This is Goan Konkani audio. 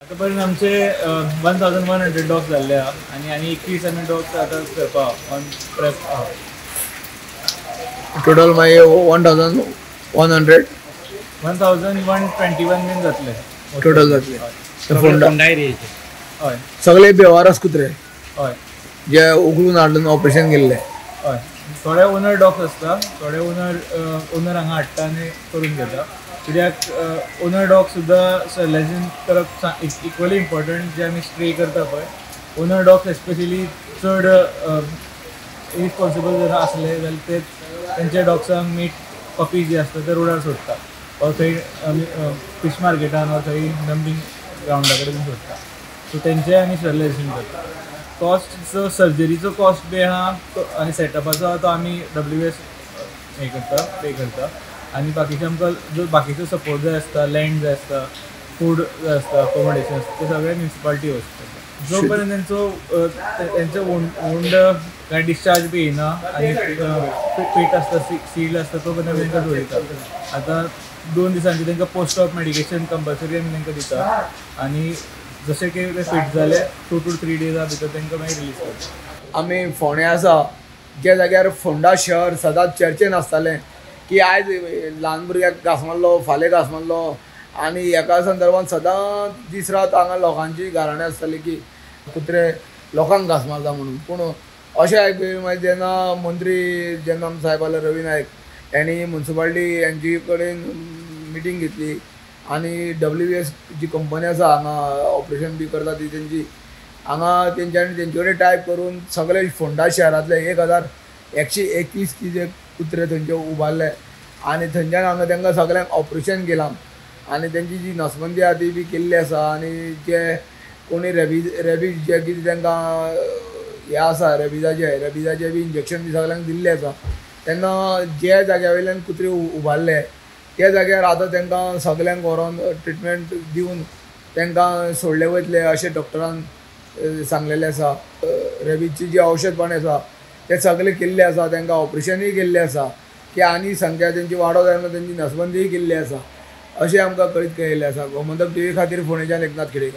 आतां पर्यंत आमचे 1100 डॉग्स जाल्ले आहा आनी आनी 21 आमी डॉग्स आतां करपा ऑन प्रेप आहा. टोटल मागीर 1100 1121 बीन जातले टोटल जातले. फोंडा एरियेचे. हय, सगळे बेवारस कुत्रे. हय, जे उगडून हाडून ऑपरेशन केल्ले. हय, थोडे ओनर डॉग्स आसता, थोडे ओनर हांगा हाडटा आनी करून घेता. कित्याक ओनर डॉग सुद्दां स्टरलायझेशन करप इक्वली इम्पॉर्टंट. जे आमी स्ट्रे करता पळय, ओनर डॉग्स एस्पेशली चड इरिस्पॉन्सिबल जर आसले जाल्यार ते तेंच्या डॉग्सांक मीट पपी जी आसता ते रोडार सोडटा ऑर थंय आमी फीश मार्केटान ऑर थंय डंपींग ग्रावंडा कडेन सोडटा. सो तेंचें आमी स्टरलायझेशन करता. कॉस्ट सर्जरीचो कॉस्ट बी आहा तो आनी सेटअपाचो आहा तो आमी WS हें करता, पे करता. आनी बाकीचे आमकां जो बाकीचो सपोर्ट जाय आसता, लँड जाय आसता, फूड जाय आसता, अकोमोडेशन आसता, ते सगळें म्युनिसिपालिटी वचता. जो पर्यंत तेंचो तेंचो वुंड कांय डिस्चार्ज बी येयना आनी फिट आसता, सील आसता, तो पर्यंत आमी तेंकां दवरिता. आतां 2 दिसांचे तेंकां पोस्ट ऑप मेडिकेशन कंपल्सरी आमी तेंकां दिता आनी जशें की ते फिट जाले 2 to 3 डेजा भितर तेंकां मागीर रिलीज करता. आमी फोंड्या आसा, ज्या जाग्यार फोंडा शहर सदांच चर्चेन आसतालें की आयज ल्हान भुरग्याक घांस मारलो, फाल्यां घांस मारलो, आनी हेका संदर्भान सदांच दीस रात हांगा लोकांची गाराणें आसताली की कुत्रे लोकांक घांस मारता म्हणून. पूण अशें आयकून मागीर जेन्ना मंत्री जेन्ना आमचो सायब आयलो रवी नायक हेणी म्युनिसिपालिटी हेंचे कडेन मिटींग घेतली आनी WS जी कंपनी आसा हांगा ऑपरेशन बी करता ती तेंची हांगा तेंच्यांनी तेंचे कडेन टायप करून सगळे फोंडा शहरांतले 1121 कितें कुत्रे थंयचे उबारले आनी थंयच्यान हांगा तांकां सगळ्यांक ऑपरेशन केलां आनी तेंची जी नसबंदी आहा ती बी केल्ली आसा. आनी जे कोणी रेबीज जे कितें तांकां हें आसा रेबिजाचें बी इंजेक्शन बी सगळ्यांक दिल्लें आसा. तेन्ना ज्या जाग्या वयल्यान कुत्रे उबारले त्या जाग्यार आतां तांकां सगळ्यांक व्हरोन ट्रिटमेंट दिवन तांकां सोडले वयतले अशें डॉक्टरान सांगलेलें आसा. रेबीजची जी औषध पाणी आसा ते सगळे केल्ले आसा, तांकां ऑपरेशनूय केल्लें आसा की आनी संख्या तेंची वाडो जायना तेंची नसबंदीय केल्ली आसा अशें आमकां कळीत केल्लें आसा. गोमंतक टीव्ही खातीर फोंडेच्यान एकनाथ खेडेकर.